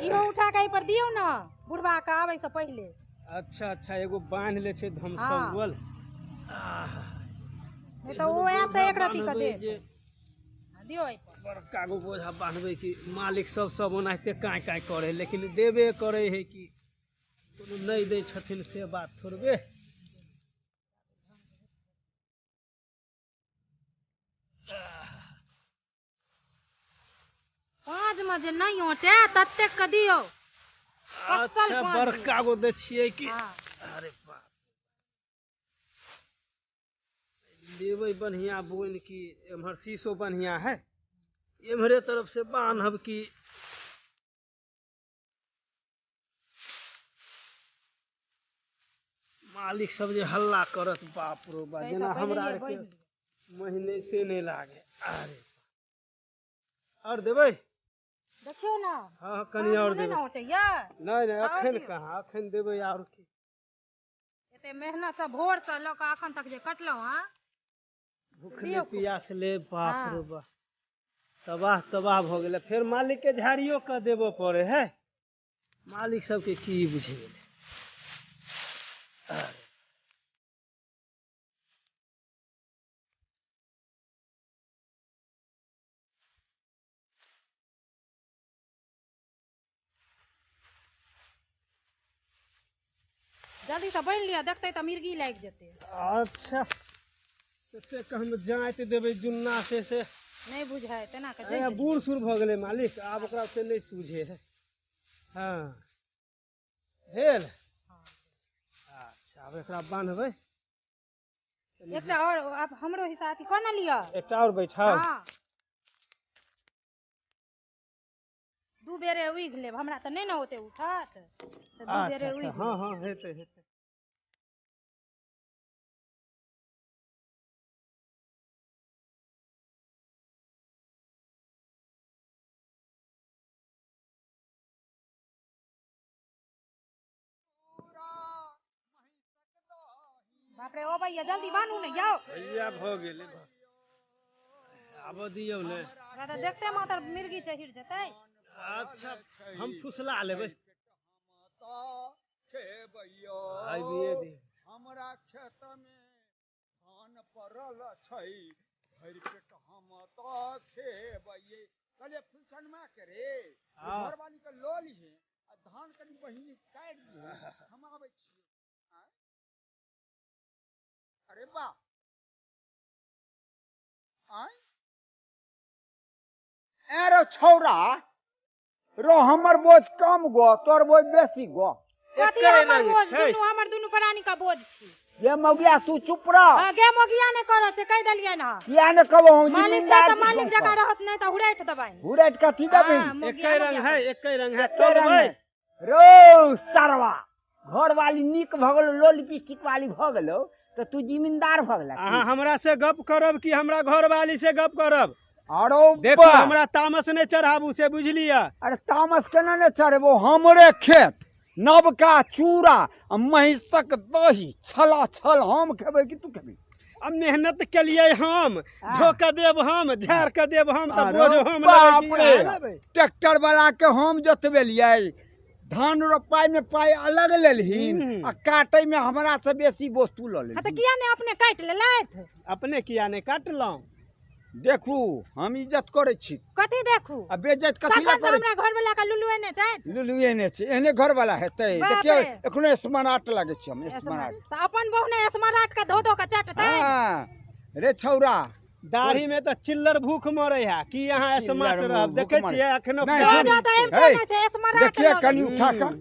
इहो उठा के एहि पर दियौ ने बुढ़बा के आबै से पहिले। अच्छा अच्छा, एगो बान्हि ले छै धमसौल। नहि तऽ ओ आयत तऽ एक रत्ती के देत। दियौ एहि पर। बड़का गो बोझा बान्हबै कि मालिक सब सब ओनाहिते काँय काँय करै, लेकिन देबे करै है कि कोनो नहि दै छथिन से बात थोड़बे। पाँच में जे नहीं औटे ततेक के दियौ। अच्छा, बड़का गो दै छियै कि? अरे बाप, लेबै बढ़िया बोनि कि एम्हर शीशो बढ़िया है, एम्हरे तरफ से बान्हब कि मालिक सब जे हल्ला करत, बाप रो बाप, जेना हमरा आरके महीने नहि लागे। अरे और देबै? देखियौ ना। हाँ, कनि और देबै। नहीं नहीं, अखन कहाँ, अखन देबै और की। एते मेहनत से भोर से लऽ कऽ अखन तक जे कटलहुँ हँ, भूखले पियासले, बाप रे बाप, तबाह तबाह भऽ गेलै। फेर मालिक के झाड़ियो कऽ देबऽ पड़े है, मालिक सबके की बुझेलै। जल्दी से बनि लिअ, देखतै तऽ मिर्गी लागि जेतै। अच्छा, एतेक हम जाँति देबै जुन्ना से से नहि बुझाय तेना कऽ। बूढ़ सूढ़ भऽ गेलै मालिक, आब ओकरा ओते नहि सूझे है। हाँ, भेल। अच्छा, आब एकरा बान्हबै। एकटा और आब हमरो हिस्सा अथी कऽ ने लिअ। एकटा और बैठाउ। हाँ, दू बेरे उघि लेब, हमरा तऽ नहि ने ओते उठत, तऽ दू बेरे उघि। हाँ हाँ, हेतै हेतै। बाप रे, अबैया, जल्दी बानू ने यौ। भैया भऽ गेलै, आबऽ दियौ ने। ओकरा तऽ देखते मात्र मिर्गी चढ़ि जेतै। अच्छा, हम फुसला लेबै। हमरा खेत में धान पड़ल छै, भरि पेट हम तऽ खेबै। कहलियै फुलसनमा के रे, घरवाली के लऽ लिहे आ धान कनि बहिनी काटि दिहे, हम आबै छियै। अरे बा, आँय ए रो छौरा रो, हमर बोझ कम गो तोर बोझ बेसी गो? कथी हमर बोझ? दुनू हमर दुनू प्राणी का बोझ छी। गे मौगिया, तू चुप रह। हां गे मौगिया, नहि करऽ छै, कहि देलियै ना। किया ने कहबो? हम मालिक छै तऽ मालिक जकाँ रहत, नहि तऽ हुरैठ देबै। हुरैठ कथी देबै? एके रंग है, एके रंग है, तोड़बै। रो सरवा, घर वाली नीक भऽ गेलो, लो लिपस्टिक वाली भऽ गेलो तऽ तू जिम्मेदार भऽ गेला। अहाँ हमरा से गप करब कि हमरा घर वाली से गप करब? अरे देखू, हमरा तामस नहि चढ़ाबू से बुझलियै। अरे तामस केना ने चढ़ेबो? हमरे खेत, नवका चूड़ा आ महिषक दही छला छल, हम खेबै कि तू खेबी? अब मेहनत केलियै हम, धोखा देब हम, झाड़ के देब हम, तऽ बोझ हम। बाप रे, ट्रैक्टर वाला के हम जोतबेलियै, धान रोपाइ में पाइ अलग लेलहिन आ काटै में हमरा से बेसी बोझ तू लऽ लेलहिन। तऽ किया ने अपने काटि लेलथि? अपने किया ने काटलहुँ? देखू, हम इज्जत करै छी। कथी देखू? आ बेइज्जत कथी लए करै? हमरा घर वाला के लुलुए ने छै। लुलुए ने छै, एहने घर वाला हेतै? देखियौ, एखनो स्मार्ट लागै छी हम, स्मार्ट। तऽ अपन बहु ने स्मार्ट के धो धो के चटतै। हाँ रे छौरा, दाढ़ी में तऽ चिल्लर भूख मरे है कि अहाँ स्मार्ट रहब? देखै छियै एखनो। देखिए, कनि उठा कऽ।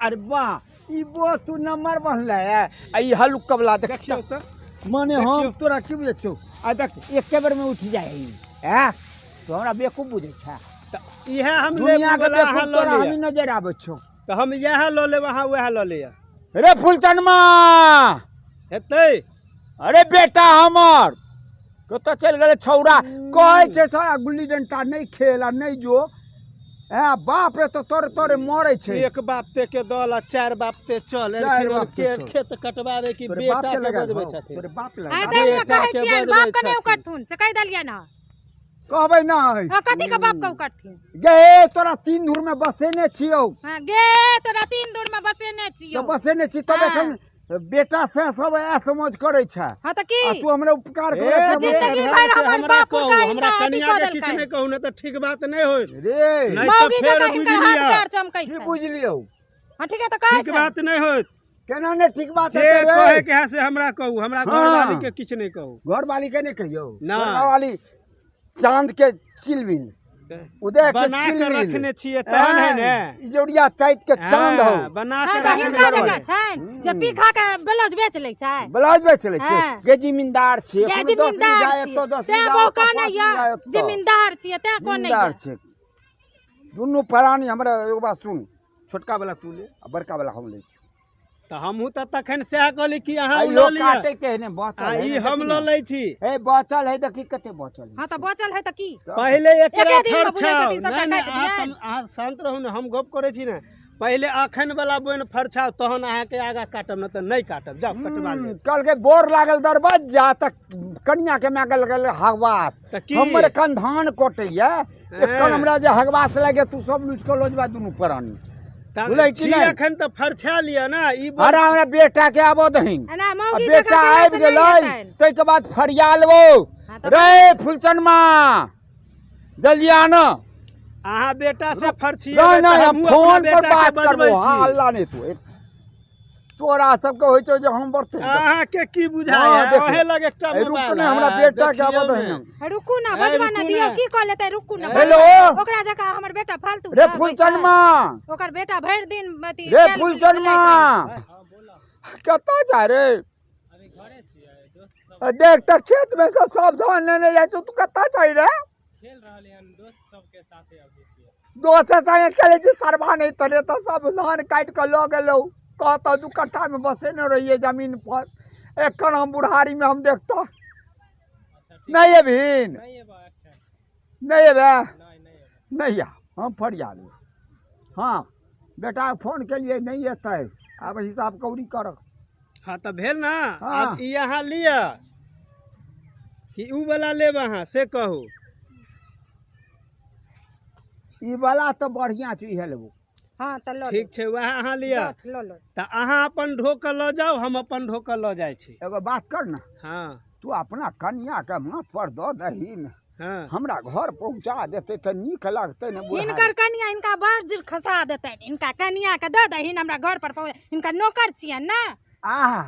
अरे वाह, ई बो तू नंबर बनले है आ ई हल्लुक कबला देख तऽ माने हम तोरा की बुझै छौ? आ देख, एके बेर में उठ जाए ई। हैं तो हमरा बेवकूफ बुझै छै? तऽ इएह हम दुनिया के बेवकूफ तोरा हम नजर आबै छौ। तऽ हम इएह लऽ लेब, अहाँ उएह लऽ लिअ। रे फुलचनमा, हेतै? अरे बेटा हमर कतऽ चलि गेलै छौड़ा? कहै छै छौड़ा गुल्ली डंटा नहि खेल आ नहि जो, ए बाप रे, तऽ तोरे तोरे मरै छै। एक बाप ते के दल आ चारि बाप ते चल। चारि बाप ते के चल। खेत कटवावे कि तोरे बाप बेटा के के लगा बजबै छथिन? तोरे बाप आइ लगा देलियै, बेटा कहै के छियनि बजबै बाप के नहि छथिन। उकटथुन से कहि देलियै ना। कहबै नहि। हां, कथी के बाप के करथिन? गे तोरा 3 धूर में बसेने छियौ। हां गे तोरा 3 धूर में बसेने छियौ। तो बसेने छी तब एखन बेटा से सब ऐ समझ करै छै। हां त की आ तू हमरा उपकार करै छै? जिंदगी भर हमर बाप कहू, हमरा कनिया के किछु नहि कहू, ने त ठीक बात नहि होय रे। नहीं त फेर बुझि लिअ। की बुझि लियौ? हां ठीक है त कहै ठीक बात नहि होत। केना ने ठीक बात जे कहे के है से हमरा कहू, हमरा घरवाली के किछु नहि कहू। घरवाली के नहि कहियौ। घरवाली चांद के चिलबिल उदय के बना के रखने छियै तहन है ने। इजोरिया टाइट के चांद हो बना के रखने जगह छनि जे पीखा के ब्लाउज बेच लै छै। ब्लाउज बेच लै छै गे, जिमींदार छियै। गे जिमींदार छियै तें बहु कहने या जिमींदार छियै तें कोन नहि जिमींदार छियै। दुनू प्राणी हमरा एगो बात सुन, छोटका वाला तू ले आ बड़का वाला हम लै छी। तऽ हमहूँ तऽ तखन सएह कहली कि अहाँ लऽ लिअ। काटे के ने बचल है, ई हम लऽ लै छी। ए बचल है तऽ की कते बचल है? हां तऽ बचल है तऽ की पहिले एकरा फरछाउ। नहि नहि, अहाँ शांत रहू ने, हम गप करै छी ने। पहिले अखन वाला बोनि फरछाउ तहन अहाँके आगा काटब, नहि तऽ नहि काटब। जाउ कटवा लेब। कहलकै बोर लागल दरबज्जा तऽ कनिया के माय गेल हगवास। हमर एखन धान कटैया, एखन हमरा जे हगवास लागे तू सब लूटि कऽ लऽ जेबा दुनू प्राणी। एखन तऽ फरछा लिअ ने। ई अरे हमरा बेटा के आबऽ दहीन, बेटा आबि गेलै ताहिके बाद फरिया लेबौ। रे फुलचनमा जल्दी आन। अहाँ बेटा से फरछिए। नहीं हम फोन पर बात करबो। हाँ अल्लाह नहीं तू तोरा सबके होइ छौ जे हम बढ़ते। अहाँ के की बुझाय ओहे लग एकटा मोबाइल। रुक ने हमरा बेटा के आबऽ दहीन। रुकू ना बजबा ना दियौ, की कह लेतै? रुकू ना। हेलो ओकरा जका हमर बेटा फालतू। रे फुलचनमा ओकर बेटा भरि दिन अथी। रे फुलचनमा कतऽ जा रे? देख तऽ खेत में से सब धान लेने जाइ छौ, तू कतऽ जाइ रे? खेल रहलियै हन दोस्त सबके साथे। अभी छियै दोस्त संगे खेलै छी सरबा नहि तरे तऽ सब धान काटि कऽ लऽ गेलौ। कहतौ 2 कट्ठा में बसेने रहियै जमीन पर, एखन हम बुढ़ारी में हम देखतौ नहि एबहीन? नहि एबै? नहि आ, हम फरिया लेबै। हाँ बेटा फोन केलियै नहि एतै, आब हिसाब कौड़ी कर। हाँ तऽ भेल ना। आब ई अहाँ लिअ कि उ वाला लेब अहाँ से कहू। ई वाला तऽ बढ़िआँ छै, इहे लेबो। हाँ तऽ लऽ ठीक छै, वएह अहाँ लिअ। तऽ अहाँ अपन ढो कऽ लऽ जाउ, हम अपन ढो कऽ लऽ जाइ छी। एगो बात कर ना। हाँ तू अपना कनिया के माथ पर दऽ दहीन। हाँ हमरा घर पहुँचा देतै तऽ नीक लगतै ने बुढ़ारी। हिनकर कनिया हिनका बड़ खसा देतनि। हिनका कनिया के दऽ दहीन हमरा घर पर पहुँचा, हिनका नौकर छियनि ने। आह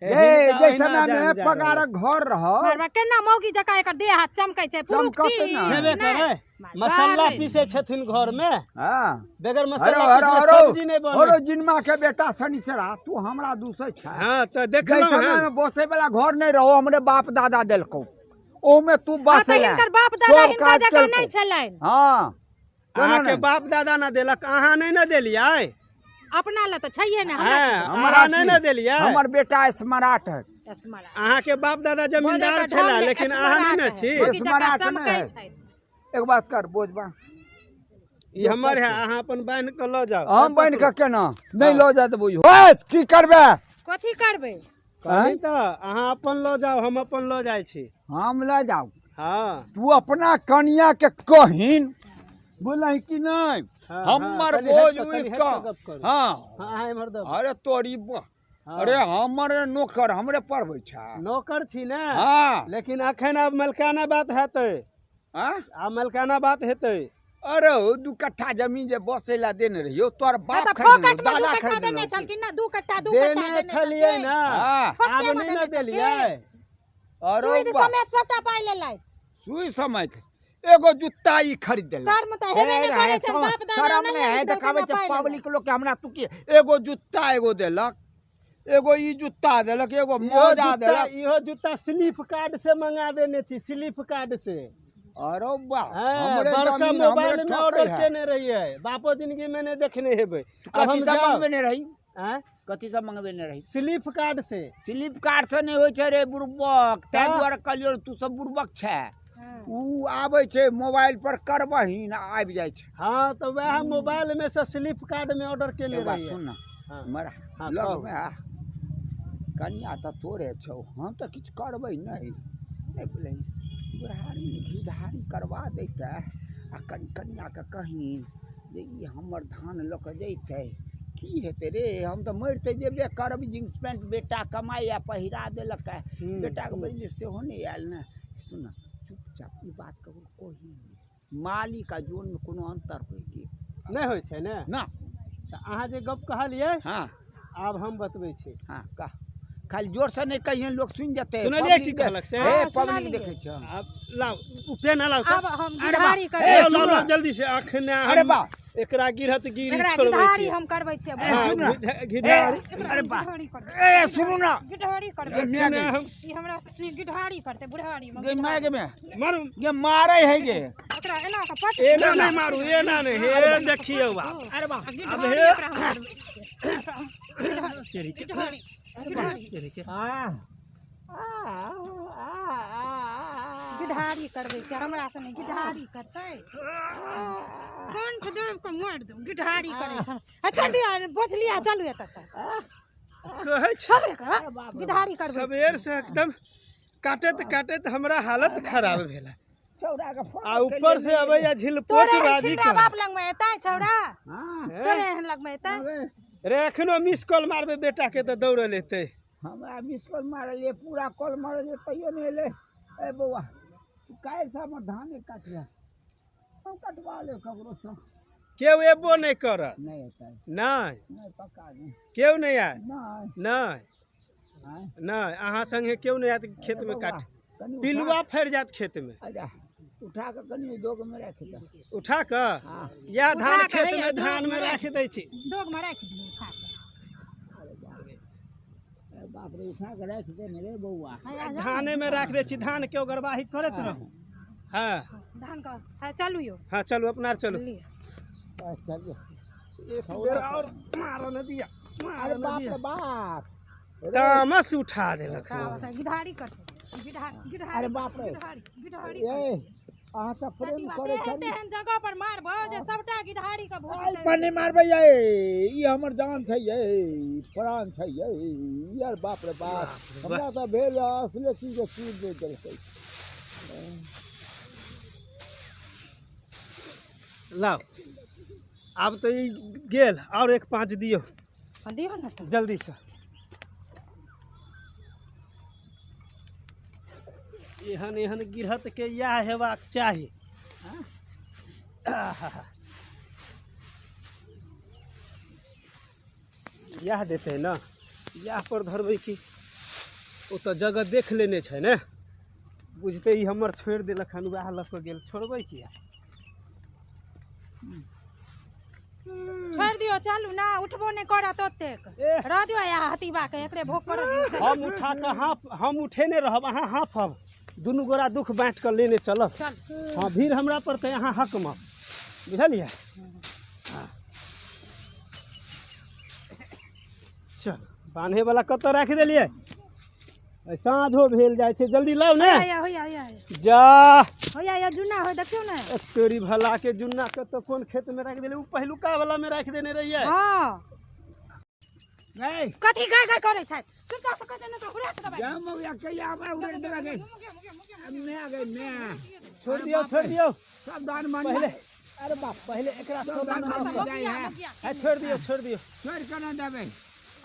जे समय में पगारक घर रह केना मौगी जकाँ एकर देह हाथ चमकै छै, पुरुख छी छेबे करै। मसाला पीसै छथिन घर में। हां बगैर मसाला पीसले सब्जी नहि बनै। अरे जिनमा के बेटा शनिचरा तू हमरा दूसै छै। हां तऽ देखलहुं समय में बसै वाला घर नहि रहो, हमरे बाप दादा देलकौ ओमे तू बसै। हिनकर बाप दादा हिनका जकाँ नहि छलनि। हां अहाँ के बाप दादा ना देलक, अहाँ नहि ने देलियै। अपना लए तऽ छैहे ने। हमरा नहि ने देलियै। हमर बेटा स्मार्ट है। अहाँ के बाप दादा जमींदार छला, लेकिन अहाँ नहि ने छी। एक बात कर बोझबा ई हमर है, अहाँ अपन बान्हि कऽ लऽ जाउ। हम बान्हि कऽ केना नहि लऽ जाय देबौ? बस की करबै? कथी करबै? कहली तऽ अहाँ अपन लऽ जाउ, हम अपन लऽ जाइ छी। हम लऽ जाउ? हाँ तू अपना कनिया के कहिन बुझलही कि नहि? हमर बोझ उठि कऽ। हाँ अरे तोरी, अरे हमर नौकर हमरे पढ़बै छै। नौकर छी ने? हाँ लेकिन अखन आब मलकाना बात हेतै। आब मलकाना बात हेतै। अरे 2 कट्ठा जमीन जे बसै ला देने रहियो तोर बाप खरीद दादा खरीद देने छलखिन ना। 2 कट्ठा 2 कट्ठा देने छलियै ना, आब नहि ने देलियै। अरे समेत सबटा पाइ लेलै। सुई समेत एगो जूता ई खरीद देलक। शर्म तऽ हेबे नहि करै छै बाप दादा। शर्म नहि है देखाबै छै पब्लिक लोक के हमरा। तू की एगो जूता एगो देलक, एगो ई जूता देलक, एगो मोजा देलक। इहो जूता स्लिप कार्ड से मंगा देने छी, स्लिप कार्ड से। अरे वाह, हमरे बड़का मोबाइल में ऑर्डर केने रहियै, बापो जिंदगी में नहि देखने हेबै। कथी सब मंगबेने रही? कथी सब मंगबेने रही? स्लिप कार्ड से। स्लिप कार्ड से नहि होइ छै रे बुड़बक, ताहि दुआरे कहलियौ तू सब बुड़बक छै। उ आबै छै मोबाइल पर करबही ने आबि जाइ छै। हाँ तऽ वएह मोबाइल में से स्लिप कार्ड में ऑर्डर केने रहियै। सुन ना मरा लग में आ, कनिया तऽ तोरे छौ, हम तऽ किछु करबै नहि। नहि बुझलही? बुढ़ारी घिढारी करवा दैतै आ कनि कनियाके कही जे ई हमर धान लऽ कऽ जैतै की हेतै रे। हम तऽ मरिते जेबे करब। जींस पैंट बेटा कमाइ आ पहिरा देलक, बेटाके बजली सेहो नहि आयल ने। सुन चुपचाप ई बात ककरो कही नहि। मालिक आ जोनमे कोनो अन्तर होइ कि नहि होइ छै ने? ना। तऽ अहाँ जे गप कहलियै, हँ, आब हम बतबै छी। हँ कह, खाली जोरसँ नहि कहियन, लोक सुनि जेतै। सुनलियै की कहलक से? हे पब्लिक देखै छै। आब लाउ उ पेन लाउ। आब हम गिरधारी करबै। करबै। लाउ लाउ जल्दी से अखने। अरे बा एकरा गिरहत गिरी एकरा छोड़बै गिरधारी छी। हम करबै छियै। घिढारी। अरे बा गिरधारी करबै। ए सुनू ना, गिरधारी करबै। गे माय गे, ई हमरा से गिरधारी करतै बुढ़ारी मे। गे माय गे, माय मारू गे मारै है गे। एकरा एना के पट एना नहि मारू, एना नहि। हे देखियौ बाप। अरे बा अब गिरधारी हे एकरा हम करबै छियै। चेरी के गिरधारी गिरधारी चेरी के आ गिरधारी करबै छियै। हमरा से नहि गिरधारी करतै। कंठ देव के मारि देब। गिरधारी करै छै। अच्छा दियौ बजलिया, चलू एतऽ से। कहै छै छोड़ एकरा, गिरधारी करबै। सबेर से एकदम काटैत काटैत हमरा हालत खराब भेल छौड़ा के फोन आ ऊपर से अबैया झिलपोट तोरे बाजी छिंदरा कर। बाप लगमे एतै छौड़ा? हाँ तोरे एहन लगमे एतै? रे एखनो मिस कॉल मारबै बेटा के तऽ दौड़ल एतै। हमरा मिस कॉल मारलियै, पूरा कॉल मारलियै, तैयो नहि एलै। ए बौआ, तू काल्हिसँ हमर धाने काटिहे, हम कटवा लेब ककरोसँ। केओ एबो नहि करत। नहि एतै? नहि। नहि, पक्का नहि? केओ नहि आयत। नहि? नहि। आँय? नहि, अहाँ संगे केओ नहि आयत खेतमे। बौआ, काट कनि उठा- पिलुआ फड़ि जायत खेतमे। अच्छा उठा कऽ कनि दोगमे राखि दे। उठा कऽ हाँ। इएह धान उठा कऽ खेतमे रहियै, धानमे दोगमे राखि दै छी। दोगमे राखि दियौ उठा कऽ। अरे बाप रे, उठा कऽ राखि दे ने रे बौआ। धानेमे राखि दै छी, धान के ओगरवाही करैत रहू। हँ धान के हाँ, चलू यौ। हँ चलू, अपना आर चलू। लिअ। चलिए। एक बेर और मारऽ न दिया, अरे मारऽ न बाप दिया। रे बाप, तामस उठा देलक। गिरधारी करतै। गिरधारी। अरे बाप रे। गिरधारी गिरधारी। ए अहाँ सब प्रेम करै तेहन छली। तेहन जगह पर मारबो जे सबटा गिरधारी के भूत आइ पर नहि मारबै यै, ई हमर जान छै यै, प्राण छै यै। यार बाप रे बाप, हमरा तऽ भेल असले चीज के चीज नहि देलकै। लाउ आब तऽ ई गेल, और एक पाँच दियौ। हाँ, दियौ ने तऽ। जल्दी से। एहन एहन गिरहत के इएह हेबाक चाही। आहा। इएह देतै ने, इएह पर धरबै की? ओ तऽ जगह देख लेने छै ने, बुझतै ई हमर छोड़ि देलक हन, उएह लऽ कऽ गेल। छोड़बै किया? छोड़ि दियौ, चलू ना। उठबो नहि करत ओतेक। एह। रह दियौ या हतीबा के, एकरे भोग करऽ दियौ, चलू। हम उठा कऽ हाँफ, हम उठेने रहब, अहाँ हाँफब, दुनू गोरा दुख बाँटि कऽ लेने चलब। चल। हँ, भीड़ हमरा पड़तै, अहाँ हकमब, बुझलियै? हँ। चल, बान्हे वाला कतऽ राखि देलियै? आइ साँझो भेल जाइ छै, जल्दी लाउ ने। होइया होइया होइया। जा। होइया या जुन्ना हो, देखियौ ने। तोरी भला के, जुन्ना कतऽ कोन खेत में राखि देलियै? ओ पहिलुका वाला में राखि देने रहियै। हँ। गै। कथी गाय गाय करै छथि? चुपचाप से कहै ने तऽ उड़ाक देबै। जा मौया, कहिया हमरा उड़ारि देबै गे? मैं गई मैं। छोड़ दियौ, छोड़ दियौ। सब दान मान। पहिले अरे बाप, पहिले एकरा सब दान मान जाइ है। है, छोड़ दियौ, छोड़ दियौ। छोड़ के ना देबै।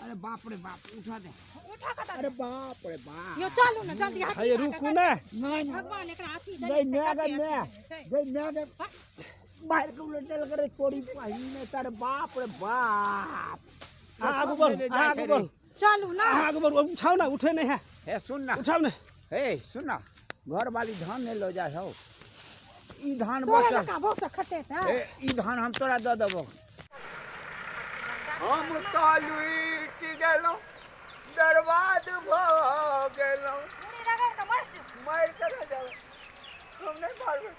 अरे बाप रे बाप, उठा दे। उठा कऽ अरे बाप रे बाप। यो चलू ने जल्दी। हे रुकू ने। नहीं नहीं। भगवान एकरा अथी गई देने मैं छै, गई कते मैं अथी देने छै। गई मैं गई, बाहर के उलटल करे तोरी पहिने तर। बाप रे बाप। अहाँ आगू बढ़ू, अहाँ आगू बढ़ू। चलू ना। अहाँ आगू बढ़ू। उठाउ ना, उठे नहीं है। हे सुन ना। उठाउ ने। हे सुन ना, घर वाली धान नहीं लो जाए हो, ई धान तोरा बचल। लका बहुत खटे था। ए, ई धान हम तोरा दऽ देबो। हम तऽ लुटि गेलहुँ, बर्बाद भऽ गेलहुँ। मुड़ी रगड़ कऽ मरि जो। मारि के नहि जाबै, हम नहि मारबै।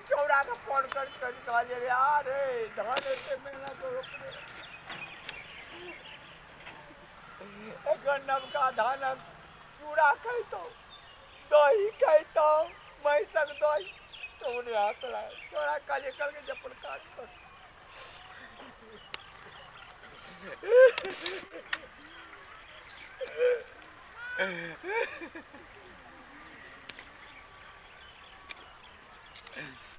चौड़ा के फोन कर कर कहलियै रे, अरे धान एते मेहनत रोपने, एखन नवका धानक चूड़ा खैतहुँ, दही खैतहुँ, महिषक दही तऽ ओने हाथ चौड़ा कहलियै, कहलकै जे अपन काज कर।